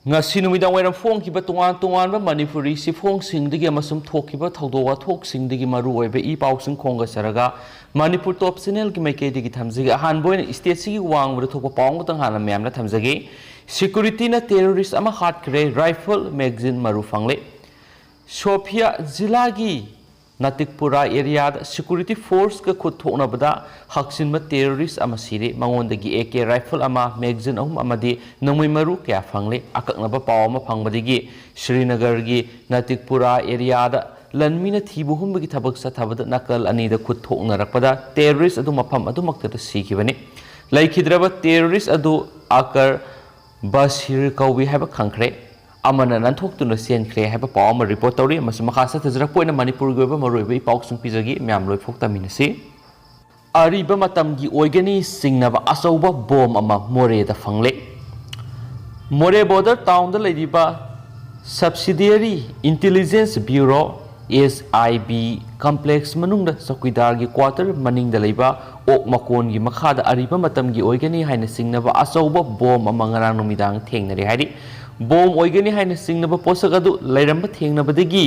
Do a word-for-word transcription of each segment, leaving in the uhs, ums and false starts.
ꯉꯁꯤ ꯅꯨꯃꯤꯗꯥꯡ ꯋꯥꯏꯔꯝ ꯐꯣꯡꯈꯤꯕ ꯇꯣꯉꯥꯟ ꯇꯣꯉꯥꯟꯕ ꯃꯅꯤꯄꯨꯔꯤ ꯁꯤꯐꯣꯡꯁꯤꯡꯗꯒꯤ ꯑꯃꯁꯨꯡ ꯊꯣꯛꯈꯤꯕ ꯊꯧꯗꯣꯛ ꯋꯥꯊꯣꯛꯁꯤꯡꯗꯒꯤ ꯃꯔꯨ ꯑꯣꯏꯕ ꯏ ꯄꯥꯎꯁꯤꯡ ꯈꯣꯝꯒꯠꯆꯔꯒ ꯃꯅꯤꯄꯨꯔ ꯇꯣꯞ ꯆꯦꯅꯦꯜꯒꯤ ꯃꯥꯏꯀꯩꯗꯒꯤ ꯊꯝꯖꯒꯦ꯫ ꯑꯍꯥꯟꯕ ꯑꯣꯏꯅ ꯏꯁꯇꯦꯠꯁꯤꯒꯤ ꯋꯥꯡꯃꯗ ꯊꯣꯛꯄ ꯄꯥꯎ ꯑꯃꯇꯪ ꯍꯥꯟꯅ ꯃꯌꯥꯝꯅ ꯊꯝꯖꯒꯦ꯫ ꯁꯦꯀ꯭ꯌꯨꯔꯤꯇꯤꯅ ꯇꯦꯔꯣꯔꯤꯁ ꯑꯃ ꯍꯥꯠꯈ꯭ꯔꯦ, ꯔꯥꯏꯐꯜ ꯃꯦꯒꯖꯤꯟ ꯃꯔꯨ ꯐꯪꯂꯦ꯫ ꯁꯣꯐꯤꯌꯥ ꯖꯤꯂꯥꯒꯤ ꯅꯥꯇꯤꯛꯄꯨꯔꯥ ꯑꯦꯔꯤꯌꯥꯗ ꯁꯦꯀ꯭ꯌꯨꯔꯤꯇꯤ ꯐꯣꯔꯁꯀ ꯈꯨꯠ ꯊꯣꯛꯅꯕꯗ ꯍꯛꯆꯤꯟꯕ ꯇꯦꯔꯣꯔꯤꯁ ꯑꯃ ꯁꯤꯔꯦ꯫ ꯃꯉꯣꯟꯗꯒꯤ ꯑꯦ ꯀꯦ ꯔꯥꯏꯐꯜ ꯑꯃ, ꯃꯦꯒꯖꯤꯟ ꯑꯍꯨꯝ ꯑꯃꯗꯤ ꯅꯣꯡꯃꯩ ꯃꯔꯨ ꯀꯌꯥ ꯐꯪꯂꯦ꯫ ꯑꯀꯛꯅꯕ ꯄꯥꯎ ꯑꯃ ꯐꯪꯕꯗꯒꯤ ꯁ꯭ꯔꯤꯅꯒꯔꯒꯤ ꯅꯥꯇꯤꯛꯄꯨꯔꯥ ꯑꯦꯔꯤꯌꯥꯗ ꯂꯟꯃꯤꯅ ꯊꯤꯕ ꯍꯨꯝꯕꯒꯤ ꯊꯕꯛ ꯆꯠꯊꯕꯗ ꯅꯥꯀꯜ ꯑꯅꯤꯗ ꯈꯨꯠ ꯊꯣꯛꯅꯔꯛꯄꯗ ꯇꯦꯔꯣꯔꯤꯁ ꯑꯗꯨ ꯃꯐꯝ ꯑꯗꯨꯃꯛꯇꯗ ꯁꯤꯈꯤꯕꯅꯤ꯫ ꯂꯩꯈꯤꯗ꯭ꯔꯕ ꯇꯦꯔꯣꯔꯤꯁ ꯑꯗꯨ ꯑꯀꯔ ꯕꯁꯤꯔ ꯀꯧꯏ ꯍꯥꯏꯕ ꯈꯪꯈ꯭ꯔꯦ꯫ ꯑꯃꯅ ꯅꯥꯟꯊꯣꯛꯇꯨꯅ ꯆꯦꯟꯈ꯭ꯔꯦ ꯍꯥꯏꯕ ꯄꯥꯎ ꯑꯃ ꯔꯤꯄꯣꯔꯠ ꯇꯧꯔꯤ꯫ ꯑꯃꯁꯨꯡ ꯃꯈꯥ ꯆꯠꯊꯖꯔꯛꯄ ꯑꯣꯏꯅ ꯃꯅꯤꯄꯨꯔꯒꯤ ꯑꯣꯏꯕ ꯃꯔꯨꯑꯣꯏꯕ ꯏ ꯄꯥꯎꯁꯤꯡ ꯄꯤꯖꯒꯦ꯫ ꯃꯌꯥꯝ ꯂꯣꯏꯐꯥꯎ ꯇꯝꯃꯤꯟꯅꯁꯤ꯫ ꯑꯔꯤꯕ ꯃꯇꯝꯒꯤ ꯑꯣꯏꯒꯅꯤ ꯆꯤꯡꯅꯕ ꯑꯆꯧꯕ ꯕꯣꯝ ꯑꯃ ꯃꯣꯔꯦꯗ ꯐꯪꯂꯦ꯫ ꯃꯣꯔꯦ ꯕꯣꯔꯗꯔ ꯇꯥꯎꯟꯗ ꯂꯩꯔꯤꯕ ꯁꯕꯁꯤꯗꯤꯌꯔꯤ ꯏꯟꯇꯦꯂꯤꯖꯦꯟꯁ ꯕ꯭ꯌꯨꯔꯣ, ꯑꯦꯁ ꯑꯥꯏ ꯕꯤ, ꯀꯝꯄ꯭ꯂꯦꯛꯁ ꯃꯅꯨꯡꯗ ꯆꯧꯀꯤꯗꯥꯔꯒꯤ ꯀ꯭ꯋꯥꯇꯔ ꯃꯅꯤꯡꯗ ꯂꯩꯕ ꯑꯣꯛ ꯃꯀꯣꯟꯒꯤ ꯃꯈꯥꯗ ꯑꯔꯤꯕ ꯃꯇꯝꯒꯤ ꯑꯣꯏꯒꯅꯤ ꯍꯥꯏꯅ ꯆꯤꯡꯅꯕ ꯑꯆꯧꯕ ꯕꯣꯝ ꯑꯃ ꯉꯔꯥꯡ ꯅꯨꯃꯤꯗꯥꯡ ꯊꯦꯡꯅꯔꯦ ꯍꯥꯏꯔꯤ꯫ ꯕꯣꯝ ꯑꯣꯏꯒꯅꯤ ꯍꯥꯏꯅ ꯆꯤꯡꯅꯕ ꯄꯣꯠꯁꯛ ꯑꯗꯨ ꯂꯩꯔꯝꯕ ꯊꯦꯡꯅꯕꯗꯒꯤ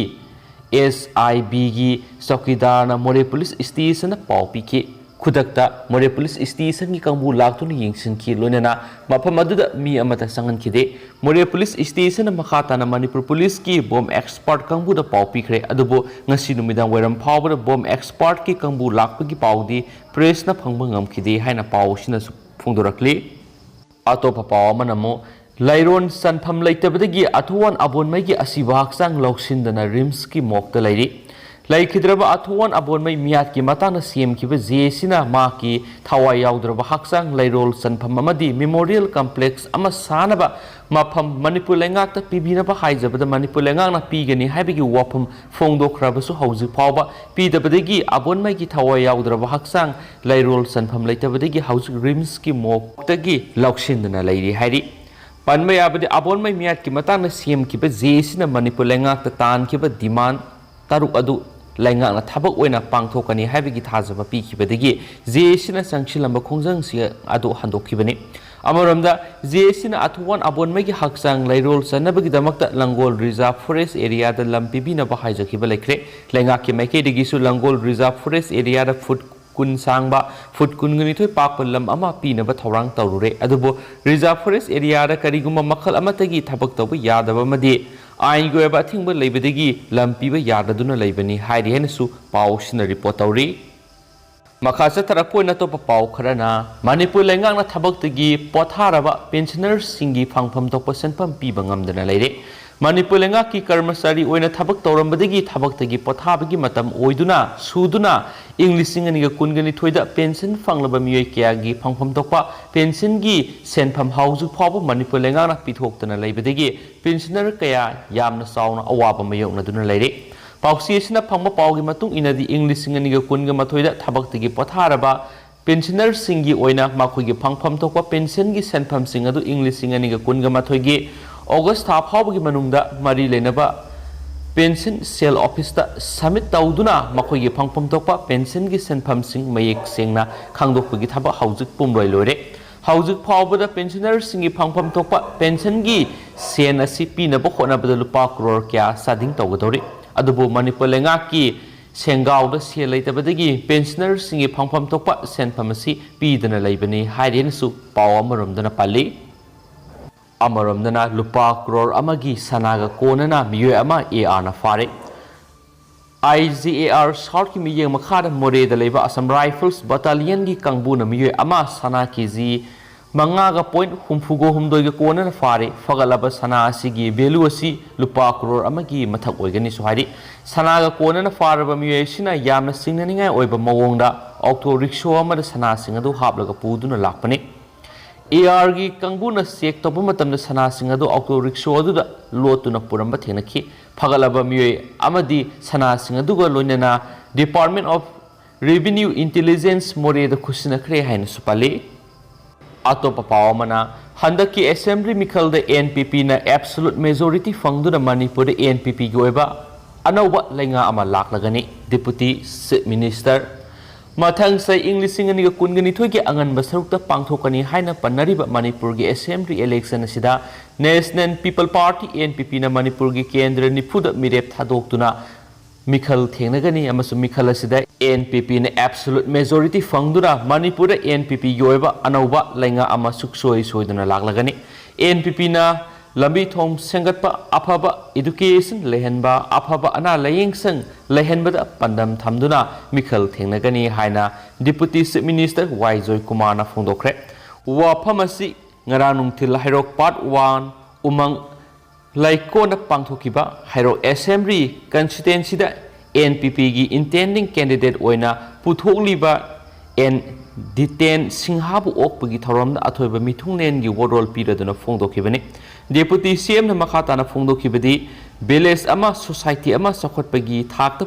ꯑꯦꯁ ꯑꯥꯏ ꯕꯤꯒꯤ ꯆꯧꯀꯤꯗꯥꯔꯅ ꯃꯣꯔꯦ ꯄꯨꯂꯤꯁ ꯁ꯭ꯇꯦꯁꯟꯗ ꯄꯥꯎ ꯄꯤꯈꯤ꯫ ꯈꯨꯗꯛꯇ ꯃꯣꯔꯦ ꯄꯨꯂꯤꯁ ꯁ꯭ꯇꯦꯁꯟꯒꯤ ꯀꯥꯡꯕꯨ ꯂꯥꯛꯇꯨꯅ ꯌꯦꯡꯁꯤꯟꯈꯤ, ꯂꯣꯏꯅꯅ ꯃꯐꯝ ꯑꯗꯨꯗ ꯃꯤ ꯑꯃꯠꯇ ꯆꯪꯍꯟꯈꯤꯗꯦ꯫ ꯃꯣꯔꯦ ꯄꯨꯂꯤꯁ ꯁ꯭ꯇꯦꯁꯟꯅ ꯃꯈꯥ ꯇꯥꯅ ꯃꯅꯤꯄꯨꯔ ꯄꯨꯂꯤꯁꯀꯤ ꯕꯣꯝ ꯑꯦꯛꯁꯄꯥꯔꯠ ꯀꯥꯡꯕꯨꯗ ꯄꯥꯎ ꯄꯤꯈ꯭ꯔꯦ, ꯑꯗꯨꯕꯨ ꯉꯁꯤ ꯅꯨꯃꯤꯗꯥꯡ ꯋꯥꯏꯔꯝ ꯐꯥꯎꯕꯗ ꯕꯣꯝ ꯑꯦꯛꯁꯄꯥꯔꯠꯀꯤ ꯀꯥꯡꯕꯨ ꯂꯥꯛꯄꯒꯤ ꯄꯥꯎꯗꯤ ꯄ꯭ꯔꯦꯁꯅ ꯐꯪꯕ ꯉꯝꯈꯤꯗꯦ ꯍꯥꯏꯅ ꯄꯥꯎ ꯑꯁꯤꯅꯁꯨ ꯐꯣꯡꯗꯣꯔꯛꯂꯤ꯫ ꯑꯇꯣꯞꯄ ꯄꯥꯎ ꯑꯃꯅ ꯑꯃꯨꯛ ꯂꯩꯔꯣꯟ ꯆꯟꯐꯝ ꯂꯩꯇꯕꯗꯒꯤ ꯑꯊꯨꯋꯥꯟ ꯑꯕꯣꯟꯃꯩꯒꯤ ꯑꯁꯤꯕ ꯍꯛꯆꯥꯡ ꯂꯧꯁꯤꯟꯗꯅ ꯔꯤꯝꯁꯀꯤ ꯃꯣꯔꯒꯇ ꯂꯩꯔꯤ꯫ ꯂꯩꯈꯤꯗ꯭ꯔꯕ ꯑꯊꯨꯋꯥꯟ ꯑꯕꯣꯟꯃꯩ ꯃꯤꯌꯥꯠꯀꯤ ꯃꯇꯥꯡꯗ ꯁꯦꯝꯈꯤꯕ ꯖꯦ ꯑꯦ ꯁꯤꯅ ꯃꯍꯥꯛꯀꯤ ꯊꯋꯥꯏ ꯌꯥꯎꯗ꯭ꯔꯕ ꯍꯛꯆꯥꯡ ꯂꯩꯔꯣꯜ ꯆꯟꯐꯝ ꯑꯃꯗꯤ ꯃꯦꯃꯣꯔꯤꯌꯦꯜ ꯀꯝꯄ꯭ꯂꯦꯛꯁ ꯑꯃ ꯁꯥꯅꯕ ꯃꯐꯝ ꯃꯅꯤꯄꯨꯔ ꯂꯩꯉꯥꯛꯇ ꯄꯤꯕꯤꯅꯕ ꯍꯥꯏꯖꯕꯗ ꯃꯅꯤꯄꯨꯔ ꯂꯩꯉꯥꯛꯅ ꯄꯤꯒꯅꯤ ꯍꯥꯏꯕꯒꯤ ꯋꯥꯐꯝ ꯐꯣꯡꯗꯣꯛꯈ꯭ꯔꯕꯁꯨ ꯍꯧꯖꯤꯛ ꯐꯥꯎꯕ ꯄꯤꯗꯕꯗꯒꯤ ꯑꯕꯣꯟꯃꯩꯒꯤ ꯊꯋꯥꯏ ꯌꯥꯎꯗ꯭ꯔꯕ ꯍꯛꯆꯥꯡ ꯂꯩꯔꯣꯜ ꯆꯟꯐꯝ ꯂꯩꯇꯕꯗꯒꯤ ꯍꯧꯖꯤꯛ ꯔꯤꯝꯁꯀꯤ ꯃꯣꯔꯒꯇꯒꯤ ꯂꯧꯁꯤꯟꯗꯨꯅ ꯂꯩꯔꯤ ꯍꯥꯏꯔꯤ꯫ ꯄꯟꯕ ꯌꯥꯕꯗꯤ, ꯑꯕꯣꯟꯃꯩ ꯃꯤꯌꯥꯠꯀꯤ ꯃꯇꯥꯡꯗ ꯁꯦꯝꯈꯤꯕ ꯖꯦ ꯑꯦ ꯁꯤꯅ ꯃꯅꯤꯄꯨꯔ ꯂꯩꯉꯥꯛꯇ ꯇꯥꯟꯈꯤꯕ ꯗꯤꯃꯥꯟ ꯇꯔꯨꯛ ꯑꯗꯨ ꯂꯩꯉꯥꯛꯅ ꯊꯕꯛ ꯑꯣꯏꯅ ꯄꯥꯡꯊꯣꯛꯀꯅꯤ ꯍꯥꯏꯕꯒꯤ ꯊꯥꯖꯕ ꯄꯤꯈꯤꯕꯗꯒꯤ ꯖꯦ ꯑꯦ ꯁꯤꯅ ꯆꯪꯁꯤꯜꯂꯝꯕ ꯈꯣꯡꯖꯪꯁꯤꯡ ꯑꯗꯨ ꯍꯟꯗꯣꯛꯈꯤꯕꯅꯤ꯫ ꯑꯃꯔꯣꯝꯗ, ꯖꯦ ꯑꯦ ꯁꯤꯅ ꯑꯊꯨꯋꯥꯟ ꯑꯕꯣꯟꯃꯩꯒꯤ ꯍꯛꯆꯥꯡ ꯂꯩꯔꯣꯜ ꯆꯟꯅꯕꯒꯤꯗꯃꯛꯇ ꯂꯪꯒꯣꯜ ꯔꯤꯖꯥꯔꯚ ꯐꯣꯔꯦꯁ ꯑꯦꯔꯤꯌꯥꯗ ꯂꯝ ꯄꯤꯕꯤꯅꯕ ꯍꯥꯏꯖꯈꯤꯕ ꯂꯩꯈ꯭ꯔꯦ꯫ ꯂꯩꯉꯥꯛꯀꯤ ꯃꯥꯏꯀꯩꯗꯒꯤꯁꯨ ꯂꯪꯒꯣꯜ ꯔꯤꯖꯥꯔꯚ ꯐꯣꯔꯦꯁ ꯑꯦꯔꯤꯌꯥꯗ ꯐꯨꯠ ꯀꯨꯟ ꯁꯥꯡꯕ, ꯐꯨꯠ ꯀꯨꯟꯒ ꯅꯤꯊꯣꯏ ꯄꯥꯛꯄ ꯂꯝ ꯑꯃ ꯄꯤꯅꯕ ꯊꯧꯔꯥꯡ ꯇꯧꯔꯨꯔꯦ꯫ ꯑꯗꯨꯕꯨ ꯔꯤꯖꯥꯔꯚ ꯐꯣꯔꯦꯁ ꯑꯦꯔꯤꯌꯥꯗ ꯀꯔꯤꯒꯨꯝꯕ ꯃꯈꯜ ꯑꯃꯠꯇꯒꯤ ꯊꯕꯛ ꯇꯧꯕ ꯌꯥꯗꯕ ꯑꯃꯗꯤ ꯑꯥꯏꯟꯒꯤ ꯑꯣꯏꯕ ꯑꯊꯤꯡꯕ ꯂꯩꯕꯗꯒꯤ ꯂꯝ ꯄꯤꯕ ꯌꯥꯗꯗꯨꯅ ꯂꯩꯕꯅꯤ ꯍꯥꯏꯔꯤ ꯍꯥꯏꯅꯁꯨ ꯄꯥꯎꯁꯤꯅ ꯔꯤꯄꯣꯔꯠ ꯇꯧꯔꯤ꯫ ꯃꯈꯥ ꯆꯠꯊꯔꯛꯄ ꯑꯣꯏꯅ ꯑꯇꯣꯞꯄ ꯄꯥꯎ ꯈꯔꯅ, ꯃꯅꯤꯄꯨꯔ ꯂꯩꯉꯥꯛꯅ ꯊꯕꯛꯇꯒꯤ ꯄꯣꯊꯥꯔꯕ ꯄꯦꯟꯁꯅꯔꯁꯤꯡꯒꯤ ꯐꯪꯐꯝ ꯊꯣꯛꯄ ꯁꯦꯟꯐꯝ ꯄꯤꯕ ꯉꯝꯗꯅ ꯂꯩꯔꯦ꯫ ꯃꯅꯤꯄꯨꯔ ꯂꯩꯉꯥꯛꯀꯤ ꯀꯔꯃꯆꯥꯔꯤ ꯑꯣꯏꯅ ꯊꯕꯛ ꯇꯧꯔꯝꯕꯗꯒꯤ ꯊꯕꯛꯇꯒꯤ ꯄꯣꯊꯥꯕꯒꯤ ꯃꯇꯝ ꯑꯣꯏꯗꯨꯅ ꯁꯨꯗꯨꯅ ꯏꯪ ꯂꯤꯁꯤꯡ ꯑꯅꯤꯒ ꯀꯨꯟꯒ ꯅꯤꯊꯣꯏꯗ ꯄꯦꯟꯁꯟ ꯐꯪꯂꯕ ꯃꯤꯑꯣꯏ ꯀꯌꯥꯒꯤ ꯐꯪꯐꯝ ꯊꯣꯛꯄ ꯄꯦꯟꯁꯟꯒꯤ ꯁꯦꯟꯐꯝ ꯍꯧꯖꯤꯛ ꯐꯥꯎꯕ ꯃꯅꯤꯄꯨꯔ ꯂꯩꯉꯥꯛꯅ ꯄꯤꯊꯣꯛꯇꯅ ꯂꯩꯕꯗꯒꯤ ꯄꯦꯟꯁꯅꯔ ꯀꯌꯥ ꯌꯥꯝꯅ ꯆꯥꯎꯅ ꯑꯋꯥꯕ ꯃꯥꯌꯣꯛꯅꯗꯨꯅ ꯂꯩꯔꯦ꯫ ꯄꯥꯎꯆꯦ ꯑꯁꯤꯅ ꯐꯪꯕ ꯄꯥꯎꯒꯤ ꯃꯇꯨꯡ ꯏꯟꯅꯗꯤ, ꯏꯪ ꯂꯤꯁꯤꯡ ꯑꯅꯤꯒ ꯀꯨꯟꯒ ꯃꯥꯊꯣꯏꯗ ꯊꯕꯛꯇꯒꯤ ꯄꯣꯊꯥꯔꯕ ꯄꯦꯟꯁꯅꯔꯁꯤꯡꯒꯤ ꯑꯣꯏꯅ ꯃꯈꯣꯏꯒꯤ ꯐꯪꯐꯝ ꯊꯣꯛꯄ ꯄꯦꯟꯁꯟꯒꯤ ꯁꯦꯟꯐꯝꯁꯤꯡ ꯑꯗꯨ ꯏꯪ ꯂꯤꯁꯤꯡ ꯑꯅꯤꯒ ꯀꯨꯟꯒ ꯃꯥꯊꯣꯏꯒꯤ ꯑꯣꯒꯁ ꯊꯥ ꯐꯥꯎꯕꯒꯤ ꯃꯅꯨꯡꯗ ꯃꯔꯤ ꯂꯩꯅꯕ ꯄꯦꯟꯁꯟ ꯁꯦꯜ ꯑꯣꯐꯤꯁꯇ ꯁꯕꯃꯤꯠ ꯇꯧꯗꯨꯅ ꯃꯈꯣꯏꯒꯤ ꯐꯪꯐꯝ ꯊꯣꯛꯄ ꯄꯦꯟꯁꯟꯒꯤ ꯁꯦꯟꯐꯝꯁꯤꯡ ꯃꯌꯦꯛ ꯁꯦꯡꯅ ꯈꯪꯗꯣꯛꯄꯒꯤ ꯊꯕꯛ ꯍꯧꯖꯤꯛ ꯄꯨꯝꯂꯣꯏ ꯂꯣꯏꯔꯦ꯫ ꯍꯧꯖꯤꯛ ꯐꯥꯎꯕꯗ ꯄꯦꯟꯁꯅꯔꯁꯤꯡꯒꯤ ꯐꯪꯐꯝ ꯊꯣꯛꯄ ꯄꯦꯟꯁꯟꯒꯤ ꯁꯦꯟ ꯑꯁꯤ ꯄꯤꯅꯕ ꯍꯣꯠꯅꯕꯗ ꯂꯨꯄꯥ ꯀ꯭ꯔꯣꯔ ꯀꯌꯥ ꯆꯥꯗꯤꯡ ꯇꯧꯒꯗꯧꯔꯤ꯫ ꯑꯗꯨꯕꯨ ꯃꯅꯤꯄꯨꯔ ꯂꯩꯉꯥꯛꯀꯤ ꯁꯦꯟꯒꯥꯎꯗ ꯁꯦꯜ ꯂꯩꯇꯕꯗꯒꯤ ꯄꯦꯟꯁꯅꯔꯁꯤꯡꯒꯤ ꯐꯪꯐꯝ ꯊꯣꯛꯄ ꯁꯦꯟꯐꯝ ꯑꯁꯤ ꯄꯤꯗꯅ ꯂꯩꯕꯅꯤ ꯍꯥꯏꯔꯦꯅꯁꯨ ꯄꯥꯎ ꯑꯃꯔꯣꯝꯗꯅ ꯄꯜꯂꯤ꯫ ꯑꯃꯔꯣꯝꯗꯅ ꯂꯨꯄꯥ ꯀ꯭ꯔꯣꯔ ꯑꯃꯒꯤ ꯁꯅꯥꯒ ꯀꯣꯟꯅꯅ ꯃꯤꯑꯣꯏ ꯑꯃ ꯑꯦ ꯑꯥꯔꯅ ꯐꯥꯔꯦ꯫ ꯑꯥꯏ ꯖꯤ ꯑꯦ ꯑꯥꯔ ꯁꯥꯎꯠꯀꯤ ꯃꯤꯠꯌꯦꯡ ꯃꯈꯥꯗ ꯃꯣꯔꯦꯗ ꯂꯩꯕ ꯑꯁꯥꯝ ꯔꯥꯏꯐꯜꯁ ꯕꯠꯇꯥꯂꯤꯌꯟꯒꯤ ꯀꯥꯡꯕꯨꯅ ꯃꯤꯑꯣꯏ ꯑꯃ ꯁꯅꯥ ꯀꯦ ꯖꯤ ꯃꯉꯥꯒ ꯄꯣꯏꯟꯠ ꯍꯨꯝꯐꯨꯒ ꯍꯨꯝꯗꯣꯏꯒ ꯀꯣꯟꯅꯅ ꯐꯥꯔꯦ꯫ ꯐꯒꯠꯂꯕ ꯁꯅꯥ ꯑꯁꯤꯒꯤ ꯚꯦꯂꯨ ꯑꯁꯤ ꯂꯨꯄꯥ ꯀ꯭ꯔꯣꯔ ꯑꯃꯒꯤ ꯃꯊꯛ ꯑꯣꯏꯒꯅꯤꯁꯨ ꯍꯥꯏꯔꯤ꯫ ꯁꯅꯥꯒ ꯀꯣꯟꯅꯅ ꯐꯥꯔꯕ ꯃꯤꯑꯣꯏ ꯑꯁꯤꯅ ꯌꯥꯝꯅ ꯆꯤꯡꯅꯅꯤꯡꯉꯥꯏ ꯑꯣꯏꯕ ꯃꯑꯣꯡꯗ ꯑꯣꯛꯇꯣ ꯔꯤꯛꯁꯣ ꯑꯃꯗ ꯁꯅꯥꯁꯤꯡ ꯑꯗꯨ ꯍꯥꯞꯂꯒ ꯄꯨꯗꯨꯅ ꯂꯥꯛꯄꯅꯤ꯫ ꯑꯦ ꯑꯥꯔꯒꯤ ꯀꯥꯡꯕꯨꯅ ꯆꯦꯛ ꯇꯧꯕ ꯃꯇꯝꯗ ꯁꯅꯥꯁꯤꯡ ꯑꯗꯨ ꯑꯣꯛꯇꯣ ꯔꯤꯛꯁꯣ ꯑꯗꯨꯗ ꯂꯣꯠꯇꯨꯅ ꯄꯨꯔꯝꯕ ꯊꯦꯡꯅꯈꯤ꯫ ꯐꯒꯠꯂꯕ ꯃꯤꯑꯣꯏ ꯑꯃꯗꯤ ꯁꯅꯥꯁꯤꯡ ꯑꯗꯨꯒ ꯂꯣꯏꯅꯅ Department of Revenue Intelligence ꯃꯣꯔꯦꯗ ꯈꯨꯠꯁꯤꯟꯅꯈ꯭ꯔꯦ ꯍꯥꯏꯅꯁꯨ ꯄꯜꯂꯤ꯫ ꯑꯇꯣꯞꯄ ꯄꯥꯎ ꯑꯃꯅ, ꯍꯟꯗꯛꯀꯤ ꯑꯦꯁꯦꯝꯕ꯭ꯂꯤ ꯃꯤꯈꯜꯗ ꯑꯦꯟ ꯄꯤ ꯄꯤꯅ ꯑꯦꯕꯁꯣꯂꯨꯠ ꯃꯦꯖꯣꯔꯤꯇꯤ ꯐꯪꯗꯨꯅ ꯃꯅꯤꯄꯨꯔꯗ ꯑꯦꯟ ꯄꯤ ꯄꯤꯒꯤ ꯑꯣꯏꯕ ꯑꯅꯧꯕ ꯂꯩꯉꯥꯛ ꯑꯃ ꯂꯥꯛꯂꯒꯅꯤ꯫ ꯗꯤꯄꯨꯇꯤ ꯆꯤꯐ ꯃꯤꯅꯤꯁꯇꯔ ꯃꯊꯪ ꯆꯍꯤ ꯏꯪ ꯂꯤꯁꯤꯡ ꯑꯅꯤꯒ ꯀꯨꯟꯒ ꯅꯤꯊꯣꯏꯒꯤ ꯑꯉꯟꯕ ꯁꯔꯨꯛꯇ ꯄꯥꯡꯊꯣꯛꯀꯅꯤ ꯍꯥꯏꯅ ꯄꯟꯅꯔꯤꯕ ꯃꯅꯤꯄꯨꯔꯒꯤ assembly election ꯑꯁꯤꯗ National People Party, N P P, ꯅ ꯃꯅꯤꯄꯨꯔꯒꯤ ꯀꯦꯟꯗ꯭ꯔ ꯅꯤꯐꯨꯗ ꯃꯤꯔꯦꯞ ꯊꯥꯗꯣꯛꯇꯨꯅ ꯃꯤꯈꯜ ꯊꯦꯡꯅꯒꯅꯤ ꯑꯃꯁꯨꯡ ꯃꯤꯈꯜ ꯑꯁꯤꯗ N P P ꯅ absolute majority ꯐꯪꯗꯨꯅ ꯃꯅꯤꯄꯨꯔꯗ N P P ꯒꯤ ꯑꯣꯏꯕ ꯑꯅꯧꯕ ꯂꯩꯉꯥꯛ ꯑꯃ ꯁꯨꯡꯁꯣꯏ ꯁꯣꯏꯗꯅ ꯂꯥꯛꯂꯒꯅꯤ꯫ N P P ꯅ ꯂꯝꯕꯤ ꯊꯣꯡ ꯁꯦꯝꯒꯠꯄ, ꯑꯐꯕ education ꯂꯩꯍꯟꯕ, ꯑꯐꯕ ꯑꯅꯥ ꯂꯥꯌꯦꯡꯁꯪ ꯂꯩꯍꯟꯕꯗ ꯄꯥꯟꯗꯝ ꯊꯝꯗꯨꯅ ꯃꯤꯈꯜ ꯊꯦꯡꯅꯒꯅꯤ ꯍꯥꯏꯅ Deputy Chief Minister ꯋꯥꯏ ꯖꯣꯏꯀꯨꯃꯥꯔꯅ ꯐꯣꯡꯗꯣꯛꯈ꯭ꯔꯦ꯫ ꯋꯥꯐꯝ ꯑꯁꯤ ꯉꯔꯥꯡ ꯅꯨꯡꯊꯤꯜ ꯍꯩꯔꯣꯛ Part One ꯎꯃꯪ ꯂꯩꯀꯣꯟꯗ ꯄꯥꯡꯊꯣꯛꯈꯤꯕ ꯍꯩꯔꯣꯛ Assembly constituencyꯗ N P P ꯒꯤ intending candidate ꯑꯣꯏꯅ ꯄꯨꯊꯣꯛꯂꯤꯕ ꯑꯦꯟ ꯗꯤꯇꯦꯟ ꯁꯤꯡꯍꯥꯕꯨ ꯑꯣꯛꯄꯒꯤ ꯊꯧꯔꯝꯗ ꯑꯊꯣꯏꯕ ꯃꯤꯊꯨꯡꯂꯦꯟꯒꯤ ꯋꯥꯔꯣꯜ ꯄꯤꯔꯗꯨꯅ ꯐꯣꯡꯗꯣꯛꯈꯤꯕꯅꯤ꯫ Deputy C M ꯅ ꯃꯈꯥ ꯇꯥꯅ ꯐꯣꯡꯗꯣꯛꯈꯤꯕꯗꯤ, village ꯑꯃ society ꯑꯃ ꯆꯥꯎꯈꯠꯄꯒꯤ ꯊꯥꯛꯇ